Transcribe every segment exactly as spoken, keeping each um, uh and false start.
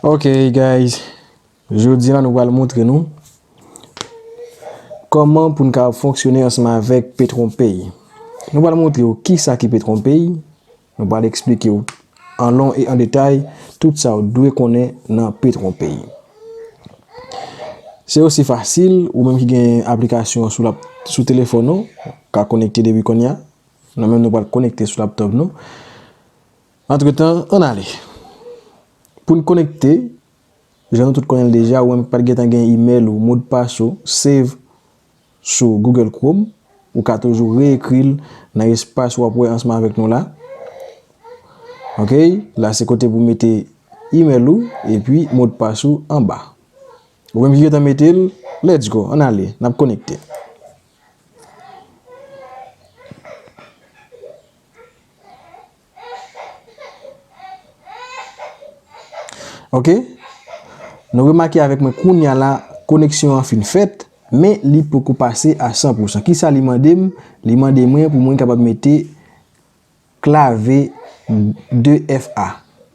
Ok, guys, jodi a nou pral montre nou kòman pou n ka fonksyone ansanm avèk PetronPay. Nou pral montre w kisa ki PetronPay, nou pral eksplike w an lon e an detay tout sa w dwe konnen nan PetronPay. Se osi fasil, ou menm ki gen aplikasyon sou lap-, sou telefòn ou, ka konekte depi kounye a. Nou menm nou pral konekte sou laptop nou. Antretan, ann ale. Pou n konekte, jan nou tout konnen l deja, ou menm ki pa t gentan gen email ou, modpas ou, save sou Google Chrome, ou ka toujou reekri l nan espas w ap wè ansanm avèk nou la. Ok, la se kote pou mete email ou epi modpas ou anba. Ou menm ki gentan mete l, let's go, ann ale, n ap konekte. Ok? Nou remake avèk mwen kounye a la, koneksyon an fin fèt, men li poko pase a san pousan. Kisa li mande m? Li mande mwen pou mwen kapab mete clave deux F A,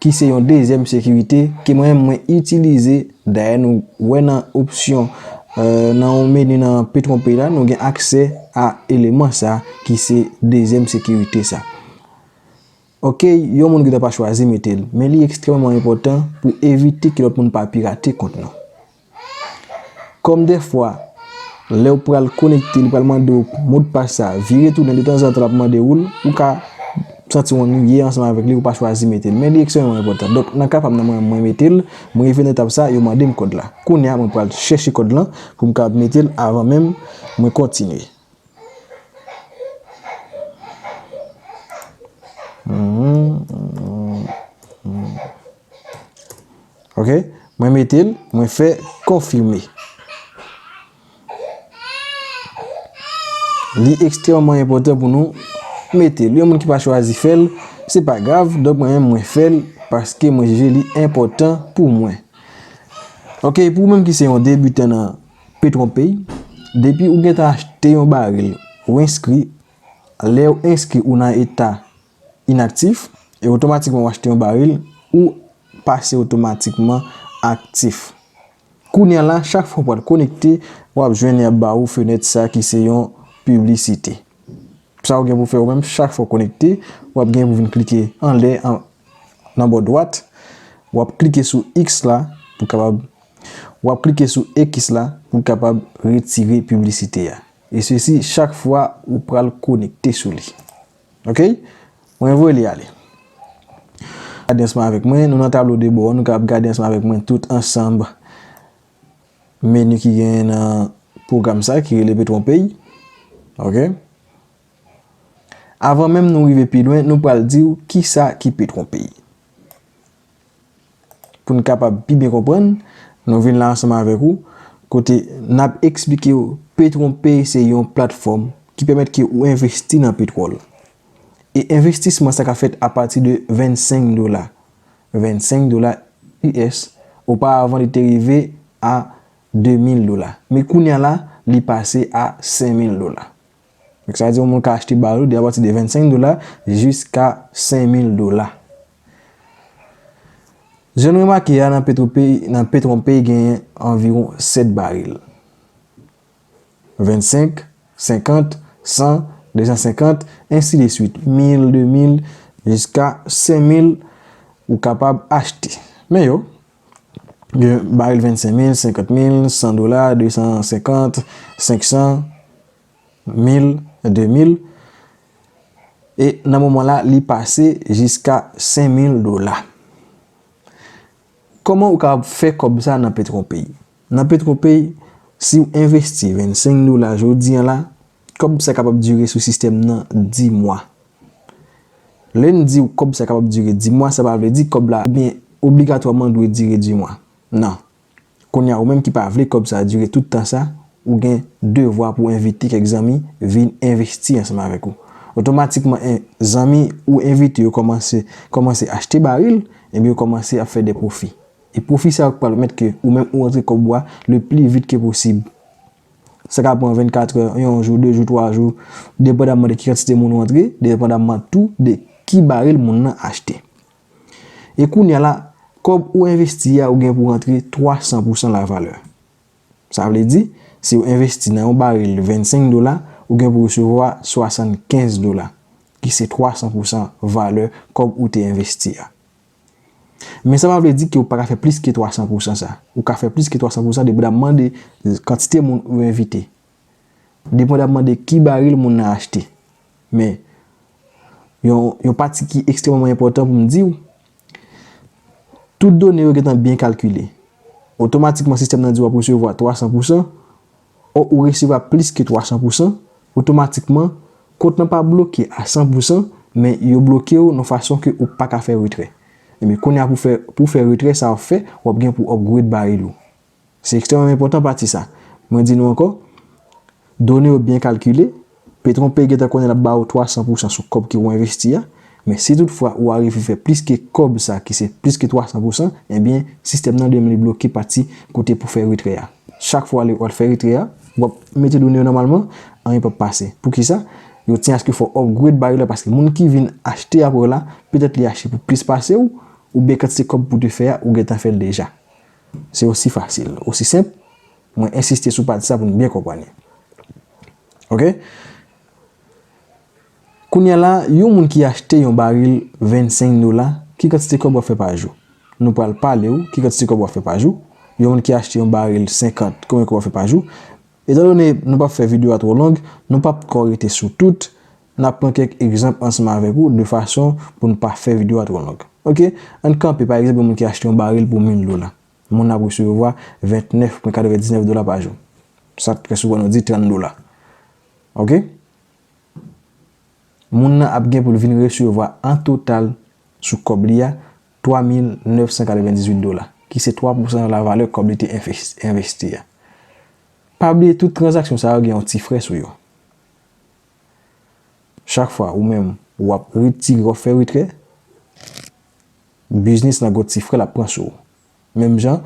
ki se yon dezyèm sekirite ke mwen menm mwen itilize. Dayè nou wè nan opsyon, euh, nan yon meni nan PetronPay la, nou gen aksè a eleman sa ki se dezyèm sekirite sa. Ok, yon moun gentan pa chwazi mete l, men li ekstrèmman enpòtan pou evite ke lòt moun pa pirate kont nou. Kòm dèfwa, lè w pral konekte, li pral mande w modpas sa, vire tounen detanzantan l ap mande w l, ou ka santi w anniye ansanm avèk li, ou pa chwazi mete l. Men li ekstrèmman enpòtan. Donk, nan ka pa m nan mwen, mwen mete l, mwen rive nan etap sa, yo mande m kòd la. Kounye a, mwen pral chèche kòd lan pou m kapab mete l avan menm mwen kontinye. Ok, mwen mete l, mwen fè konfime. Li ekstrèmman enpòtan pou nou mete l. Yon moun ki pa chwazi fè l, se pa grav. Donk, mwen menm, mwen fè l paske mwen jije li enpòtan pou mwen. Ok, pou ou menm ki se yon debitan nan PetronPay, depi ou gentan achte yon baril, ou enskri, lè ou enskri ou nan eta inaktif, e otomatikman ou achte yon baril, ou pase otomatikman aktif. Kounye a la, chak fwa w pral konekte, w ap jwenn y ap ba ou fenèt sa ki se yon piblisite. Sa ou gen pou fè ou menm, chak fwa w konekte, w ap gen pou vin klike anlè, an, nan bò dwat, w ap klike sou X la pou kapab, w ap klike sou X la pou kapab retire piblisite a. E sesi chak fwa ou pral konekte sou li. Ok? Mwen voye li ale. Gade ansanm avèk mwen, nou nan tablo de bò, nou kapab gade ansanm avèk mwen tout ansanm meni ki genyen nan pwogram sa ki rele PetronPay. Ok? Avan menm nou rive pi lwen, nou pral di w kisa ki PetronPay. Pou n kapab pi byen konprann, nou vin la ansanm avèk ou, kote n ap eksplike w PetronPay se yon platfòm ki pèmèt ke ou envesti nan petwòl. E envestisman sa ka fèt apati de vennsenk dola. Vennsenk dola U S, oparavan li te rive a de mil dola. Men kounye a la, li pase a senk mil dola. Donk, sa vle di yon moun ka achte baril de apati de vennsenk dola jiska senk mil dola. Jan nou remake a, nan PetronPay, nan PetronPay genyen anviwon sèt baril. Vennsenk, senkant, san, de san senkant, ensi de swit, mil, de mil, jiska senk mil, ou kapab achte. Men yo, gen baril vennsenk mil, senkant mil, san dola, de san senkant, senk san, mil, de mil. E nan moman la, li pase jiska senk mil dola. Kòman ou ka fè kòb sa nan PetronPay? Nan PetronPay, si w envesti vennsenk dola jodi a la, kòb sa kapab dire sou sistèm nan dis mwa. Lè n di w kòb sa kapab dire dis mwa, sa pa vle di kòb la byen obligatwaman dwe dire dis mwa. Non. Kounye a, ou menm ki pa vle kòb sa dire tout tan sa, ou gen devwa pou envite kèk zanmi vin envesti ansanm avèk ou. Otomatikman, en, zanmi ou envite yo kòmanse, kòmanse achte baril, ebyen yo kòmanse ap fè de pwofi. E pwofi sa yo k pral pèmèt ke ou menm ou rantre kòb ou a le pli vit ke posib. Sa ka pran vennkat è, yon jou, de jou, twa jou, depandamman de ki kantite moun ou rantre, depandamman tou de ki baril moun nan achte. E kounye a la, Kòb ou envesti a, ou gen pou rantre twa san pousan lavalè. Sa vle di, si w envesti nan yon baril vennsenk dola, ou gen pou resevwa swasannkenz dola, ki se twa san pousan valè kòb ou te envesti a. Men sa pa vle di ke w pa ka fè plis ke twa san pousan sa. Ou ka fè plis ke twa san pousan depandaman de kantite moun ou envite. Depandaman de ki baril moun nan achte. Men, yon, yon pati ki ekstrèmman enpòtan pou m di w, tout done yo gentan byen kalkile. Otomatikman, sistèm nan di w ap resevwa twa san pousan, ò ou resevwa plis ke twa san pousan, otomatikman, kont lan pa bloke a san pousan, men yo bloke w nan fason ke ou pa ka fè retrè. Ebyen, kounye a pou fè, pou fè retrè sa w ap fè, w ap gen pou upgrade baril ou. Se ekstrèmman enpòtan pati sa. Mwen di nou ankò, done yo byen kalkile, Petronpay gentan konnen l ap ba ou twa san pousan sou kòb ke ou envesti a, men si toutfwa ou arive fè plis ke kòb sa ki se plis ke twa san pousan, ebyen, sistèm nan li menm li bloke pati kote pou fè retrè a. Chak fwa w al fè retrè a, w ap mete done yo nòmalman, anyen p ap pase. Poukisa? Yo tyen aske fò w upgrade baril la paske moun ki vin achte apre w la, petèt li achte pou plis pase w, oubyen kantite kòb pou te fè a, ou gentan fè l deja. Se osi fasil, osi senp. Mwen ensiste sou pati sa pou n byen konprann li. Oke? Kounye a la, yon moun ki achte yon baril vennsenk dola, ki kantite kòb w ap fè pa jou? Nou pral pale w ki kantite kòb w ap fè pa jou. Yon moun ki achte yon baril senkant, konbyen kòb w ap fè pa jou? Etandone nou p ap fè videyo a twò long, nou p ap twò rete sou tout, n ap pran kèk egzanp ansanm avèk ou de fason pou n pa fè videyo a twò long. Oke, ann kanpe pa egzanp yon moun ki achte yon baril pou mil dola. Moun nan ap resevwa vennèf pwen katrevendiznèf dola pa jou. Sa trè souvan nou di trant dola. Oke? Moun nan ap gen pou l vin resevwa an total sou kòb li a twa mil nèf san katrevendizuit dola, ki se twa pousan nan lavalè kòb li te enves- envesti a. Pa bliye tout tranzaksyon sa yo gen yon ti frè sou yo. Chak fwa ou menm w ap retire, w ap fè retrè, biznis lan gon ti frè l ap pran sou ou. Menm jan,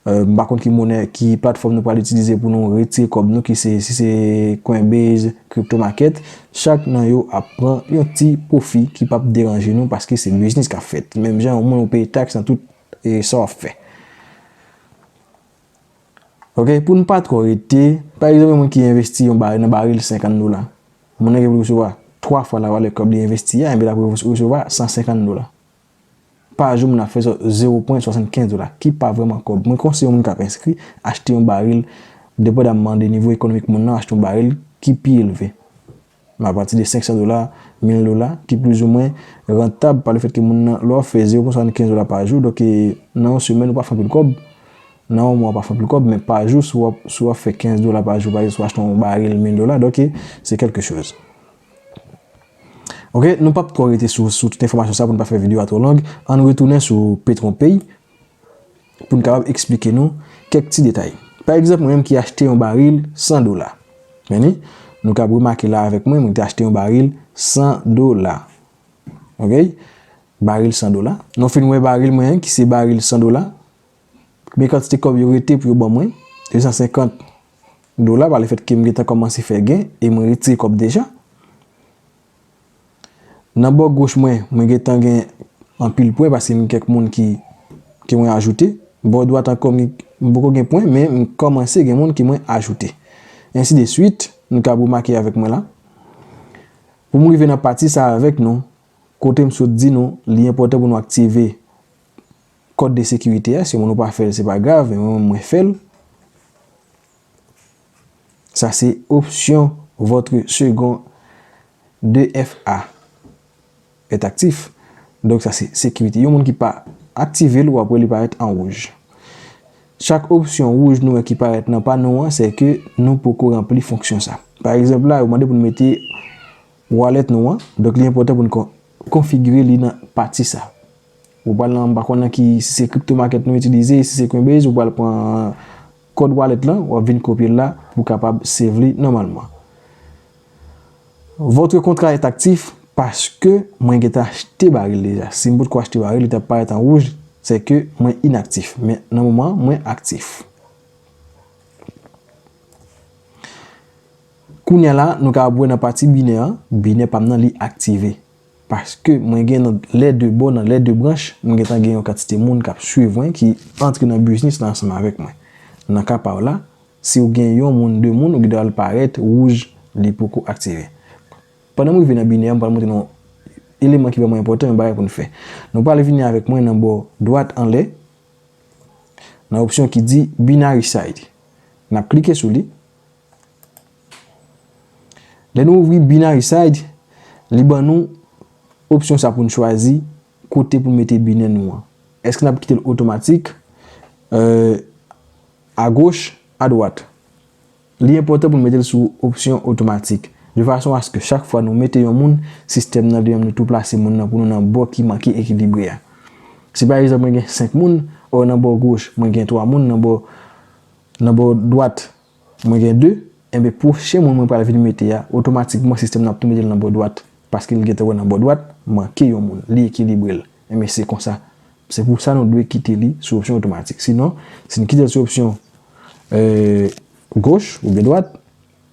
euh, m pa konn ki monè, ki platfòm nou pral itilize pou nou retire kòb nou, ki se, si se Coinbase, crypto market, chak nan yo ap pran yon ti pwofi ki p ap deranje nou paske se biznis k ap fèt. Menm jan, omwen ou peye taks nan tout, e, sa w ap fè. Oke, pou n pa twò rete, pa egzanp, yon moun ki envesti yon baril, nan baril senkant dola, moun nan gen pou l resevwa twa fwa lavalè kòb li envesti a, enben l ap resevwa san senkant dola. Pa jou, moun ap fè zewo pwen swasannkenz dola, ki pa vrèman kòb. Mwen konseye yon moun k ap enskri, achte yon baril, depandamman de nivo ekonomik moun nan, achte yon baril ki pi elve. Men apati de senk san dola, mil dola, ki plizoumwen rantab pa lefètke moun nan, lè w ap fè zewo pwen swasannkenz dola pa jou, donk, e, nan yon semèn, ou pa fè anpil kòb. Nan yon mwa, ou pa fè anpil kòb, men pa jou, si w ap, si w ap fè kenz dola pa jou, pa egzanp, si w achte yon baril mil dola, donk, e, se kèlke choz. Oke, nou p ap twò rete sou, sou tout enfòmasyon sa pou n pa fè videyo a twò long. Ann retounen sou Petronpay. Pou n kapab eksplike nou kèk ti detay. Pa egzanp, mwen menm ki achte yon baril san dola. Men ni, nou kab remake la avèk mwen, mwen te achte yon baril san dola. Oke? Baril san dola. Nou fin wè baril mwen an, ki se baril san dola. Men kantite kòb yo rete pou yo ban mwen, de san senkant dola, pa lefètke m gentan kòmanse fè gen, e mwen retire kòb deja. Nan bò goch mwen, mwen gentan gen anpil pwen paske m gen kèk moun ki, ke mwen ajoute. Bò dwat ankò, m, m poko gen pwen, men m kòmanse gen moun ke mwen ajoute. Ensi de swit, nou kab remake avèk mwen la. Pou m rive nan pati sa avèk nou, kote m sot di nou, li enpòtan pou nou aktive kòd de sekirite a, si moun ou pa fè l, se pa grav, men mwen, mwen fè l. Sa se option votre second deux F A est actif. Donk sa se sekirite. Yon moun ki pa aktive l, w ap wè li parèt an wouj. Chak opsyon wouj nou wè ki parèt nan pano an, se ke nou poko ranpli fonksyon sa. Pa egzanp la, yo mande pou n mete wallet nou an, donk li enpòtan pou n kon-, konfigire li nan pati sa. Ou pral nan, m pa konn nan ki, si se crypto market nou itilize, si se Coinbase, ou pral pran kòd wallet lan, w ap vin kopye l la pou w kapab save li nòmalman. Votre contrat est actif paske mwen gentan achte baril deja. Si m potko achte baril, li t ap parèt an wouj, se ke mwen inaktif. Men nan moman an, mwen aktif. Kounye a la, nou kapab wè nan pati binè an, binè pa m nan li aktive. Paske mwen gen nan lè de bò, nan lè de branch, mwen gentan gen yon kantite moun k ap swiv mwen, ki antre nan biznis la ansanm avèk mwen. Nan ka pa w la, si w gen yon moun, de moun, ou gen dwa l parèt wouj, li poko aktive. Pandan m rive nan binè, m pral montre nou eleman ki vrèman enpòtan, yon bagay pou n fè. Nou pral vini avèk mwen nan bò dwat anlè, nan opsyon ki di Binary Side. N ap klike sou li. Lè nou ouvri Binary Side, li ban nou opsyon sa pou n chwazi kote pou n mete binè nou an. Èske n ap kite l otomatik, euh, agoch, adwat? Li enpòtan pou n mete l sou opsyon otomatik, de fason aske chak fwa nou mete yon moun, sistèm nan li menm li tou plase moun nan pou nou nan bò ki manke ekilibre a. Si pa egzanp mwen gen senk moun, o nan bò goch mwen gen twa moun, nan bò, nan bò dwat mwen gen de, enben pwochen moun mwen pral vin mete a, otomatikman sistèm nan ap tou mete l nan bò dwat, paske l gentan wè nan bò dwat manke yon moun, li ekilibre l. Enben se konsa. Se pou sa nou dwe kite li sou opsyon otomatik. Sinon, si n kite l sou opsyon, euh, goch oubyen dwat,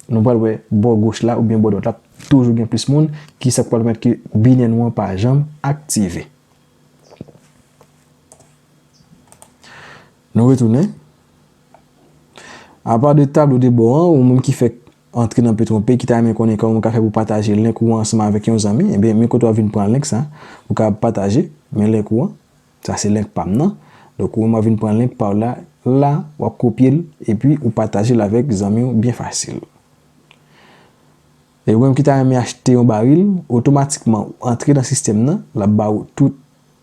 nou pral wè bò goch la oubyen bò dwat la toujou gen plis moun, ki sa k pral pèmèt ke binè nou an pa janm aktive. Nou retounen. Apa de tablo de bò an, ou menm ki fèk antre nan Petronpay, ki ta renmen konnen kòman ou ka fè pou pataje link ou an ansanm avèk yon zanmi, ebyen, men kote w ap vin pran link sa, ou ka pataje, men link ou an, sa se link pa m nan. Donk, ou menm w ap vin pran link pa w la, la, w ap kopye l, epi ou pataje l avèk zanmi w byen fasil. E ou menm ki ta renmen achte yon baril, otomatikman ou antre nan sistèm nan, l ap ba ou tout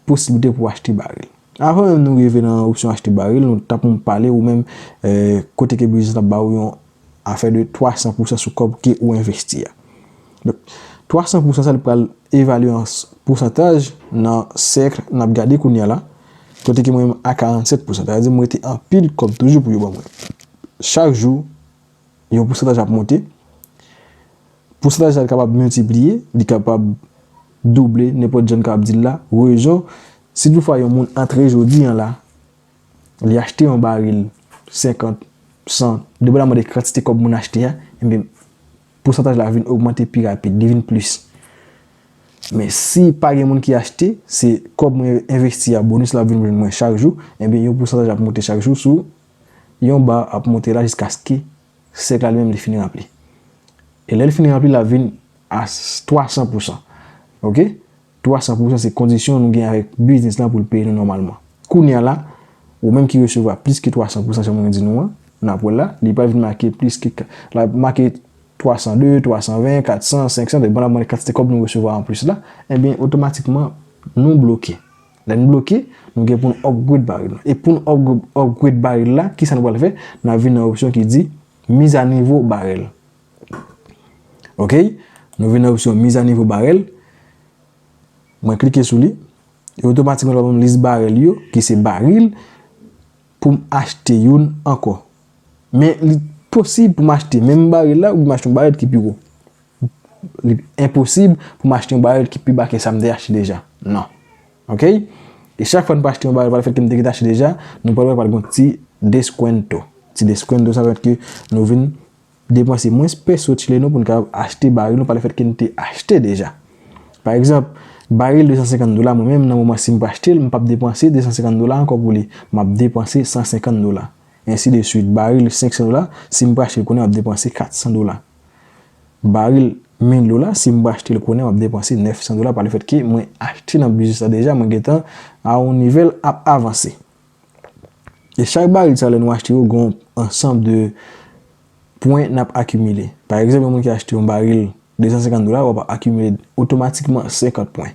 posiblite pou w achte baril. Avan menm nou rive nan opsyon achte baril, nou t ap pale ou menm, eh, kote ke biznis la ap ba ou yon afè de twa san pousan sou kòb ke ou envesti a. Donk, twa san pousan sa li pral evalye an s-, pousantaj nan sèk n ap gade kounye a la, kote ke mwen menm a karannsèt pousan. Sa vle di m rete anpil kòb toujou pou yo ban mwen. Chak jou, yon pousantaj ap monte. Pousantaj sa kapab miltipliye, li kapab double, nenpòt jan n kapab di l la. Rezon, si toutfwa yon moun antre jodi a la, li achte yon baril senkant, san, depandaman de kantite kòb moun achte a, enben, pousantaj la vin ogmante pi rapid, li vin plis. Men si pa gen moun ki achte, se kòb mwen envesti a, bonis la ap vin jwenn mwen chak jou, enben, yon pousantaj ap monte chak jou sou yon ba ap monte la jiskaske sèk la li menm li fin ranpli. E lè l fin ranpli, l ap vin a s-, twa san pousan. Oke? Twa san pousan se kondisyon nou gen avèk biznis lan pou l peye nou nòmalman. Kounye a la, ou menm ki resevwa plis ke twa san pousan, jan mwen di nou an, n ap wè la, li pral vin make plis ke ka-, l ap make twa san de, twa san ven, kat san, senk san, depandaman de kantite kòb nou resevwa anplis la, enben, otomatikman, nou bloke. Lè n bloke, nou gen pou n upgrade baril la. E pou n upgra-, upgrade baril la, kisa nou pral fè? N ap vin nan opsyon ki di mizanivo barèl. Oke? Nou vin nan opsyon mizanivo barèl. Mwen klike sou li. E otomatikman, l ap ban m lis barèl yo, ki se baril, pou m achte youn ankò. Men li posib pou m achte menm baril la, oubyen m achte yon baril ki pi wo. Li enposib pou m achte yon baril ki pi ba ke sa m te achte deja. Non. Oke? E chak fwa n pa achte yon baril, pa lefèt ke n te gentan achte deja, nou pral wè pral gen yon ti descuento. Ti descuento, sa vle di ke nou vin depanse mwens peso chileno pou n kapab achte baril nou pa lefèt ke n te achte deja. Pa egzanp, baril de san senkant dola, mwen menm, nan moman si m pa achte l, m p ap depanse de san senkant dola ankò pou li. M ap depanse san senkant dola. Ensi de swit. Baril senk san dola, si m pa achte l kounye a, m ap depanse kat san dola. Baril mil dola, si m pa achte l kounye a, m ap depanse nèf san dola pa lefèt ke mwen achte nan biznis la deja, mwen gentan a yon nivel ap avanse. E chak baril sa, lè nou achte yo, gen yon ansanm de pwen n ap akimile. Pa egzanp, yon moun ki achte yon baril de san senkant dola, w ap akimile otomatikman senkant pwen.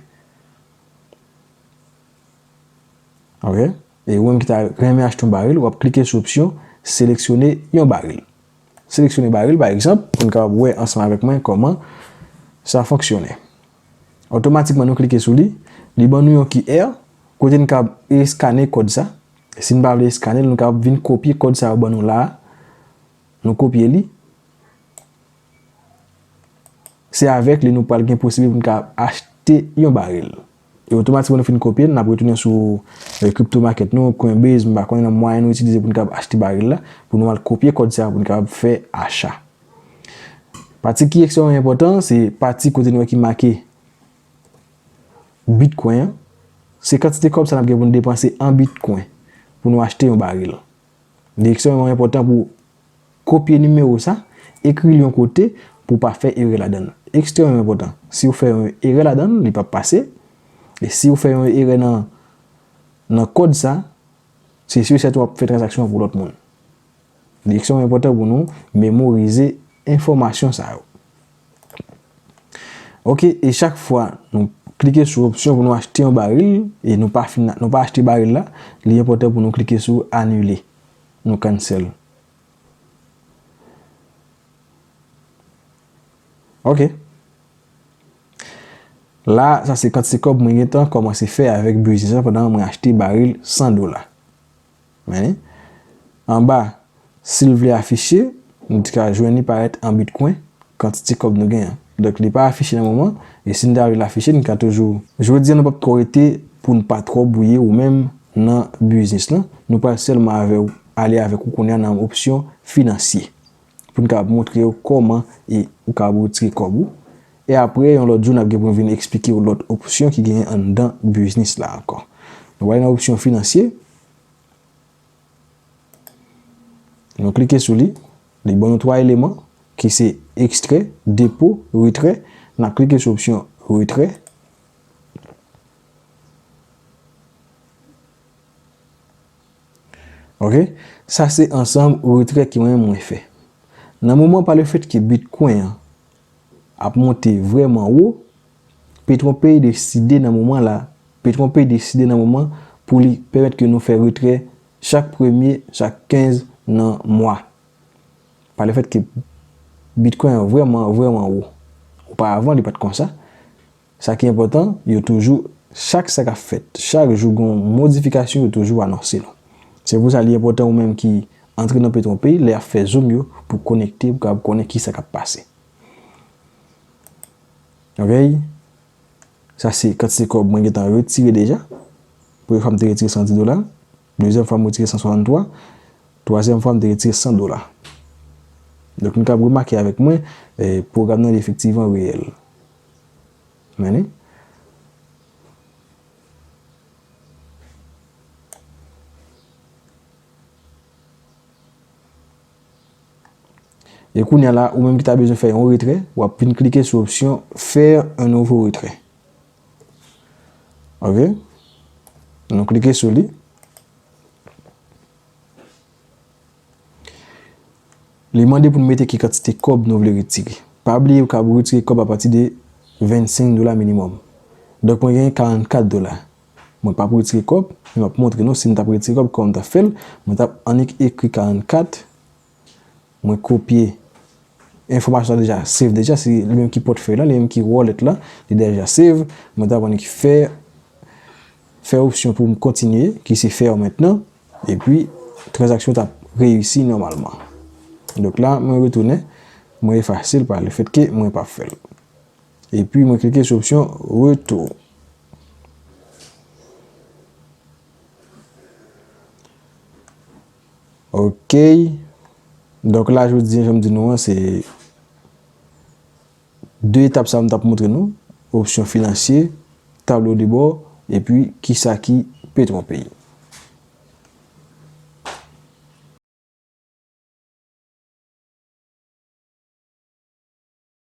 Oke? E ou menm ki ta renmen achte yon baril, w ap klike sou opsyon seleksyone yon baril. Seleksyone baril, pa egzanp, pou n kapab wè ansanm avèk mwen kòman sa fonksyone. Otomatikman, nou klike sou li, li ban nou yon Q R, kote n kapab eskane kòd sa. Si n pa vle eskane l, nou kapab vin kopye kòd sa yo ban nou la a. Nou kopye li. Se avèk li nou pral gen posiblite pou n ka achte yon baril. E otomatikman nou fin kopye l, n ap retounen sou, eh, crypto market nou, Coinbase, m pa konnen nan mwayen nou itilize pou n kapab achte baril la, pou nou al kopye kòd sa a pou n kapab fè acha. Pati ki ekstrèmman enpòtan, se pati kote nou wè ki make, Bitcoin an, se kantite kòb sa n ap gen pou n depanse an Bitcoin pou nou achte yon baril. Li ekstrèmeman enpòtan pou kopye nimewo sa, ekri l yon kote pou w pa fè erè ladan l. Ekstrèmeman enpòtan. Si w fè yon erè ladan l, li p ap pase. E si w fè yon erè nan, nan kòd sa, se si w sèten w ap fè tranzaksyon an pou lòt moun. Li ekstrèmeman enpòtan pou nou memorize enfòmasyon sa yo. Ok, e chak fwa nou klike sou opsyon pou nou achte yon baril, e nou pa fin, nou pa achte baril la, li enpòtan pou nou klike sou anile. Nou cancel. Ok. La, sa se kantite kòb mwen gentan kòmanse fè avèk biznis lan pandan mwen achte baril san dola. Men, anba, si l vle afiche, nou te ka jwenn li parèt an Bitcoin, kantite kòb nou gen an. Donk, li pa afiche nan moman, e si n ta vle l afiche, n ka toujou. Jodi a, nou p ap twò rete pou n pa twò bwouye ou menm nan biznis lan. Nou pral sèlman avè w, ale avèk ou kounye a nan opsyon finansye. Pou n kapab montre w kòman e ou kapab retire kòb ou. E apre, yon lòt jou, n ap gen pou n vin eksplike w lòt opsyon ki genyen anndan biznis la ankò. Nou prale nan opsyon finansye. Nou klike sou li. Li ban nou twa eleman, ki se ekstrè, depo, retrè. N ap klike sou opsyon retrè. Ok? Sa se ansanm retrè ke mwen, mwen fè. Nan moman pa le fèt ke Bitcoin an ap monte vrèman wo, Petwonpay deside nan moman la, Petwonpay deside nan moman pou li pèmèt ke nou fè retrè chak premye, chak kenz nan mwa. Pa le fèt ke Bitcoin an vrèman, vrèman wo. Oparavan, li pa t konsa. Sa ki enpòtan, yo toujou, chak sa k ap fèt, chak jou gen yon modifikasyon, yo toujou anonse nou. Se pou sa li enpòtan ou menm ki antre nan Petwonpay, lè y ap fè zoom yo, pou konekte, pou kapab konnen ki sa k ap pase. Ok? Sa se kantite kòb mwen gentan retire deja. Premye fwa m te retire san dis dola. Dezyèm fwa m retire san swasanntwa. Twazyèm fwa m te retire san dola. Donk, nou kapab remake avèk mwen, eh, pwogram nan li efektivman reyèl. Men li. E kounye a la, ou menm ki ta bezwen fè yon retrè, w ap vin klike sou opsyon faire un nouveau retrait. Ok? Nou klike sou li. Li mande pou n mete ki kantite kòb nou vle retire. Pa bliye ou kapab retire kòb apati de vennsenk dola minimòm. Donk, mwen gen karannkat dola. Mwen p ap retire kòb, men m ap montre nou si m t ap retire kòb, kòman m t ap fè l. Mwen t ap annik ekri karannkat. Mwen kopye enfòmasyon sa deja save deja, se li menm ki pòtfèy la, li menm ki wallet la, li deja save. Mwen t ap annik fè, fè opsyon pou m kontinye, ki se faire maintenant, epi tranzaksyon t ap reyisi nòmalman. Donk la, mwen retounen, mwen efase l pa le fèt ke mwen pa fè l. Epi mwen klike sou opsyon retou. Ok. Donk la, jodi a, jan m di nou an, se de etap sa m t ap montre nou. Opsyon finansye, tablo de bò, epi kisa ki Petwonpay.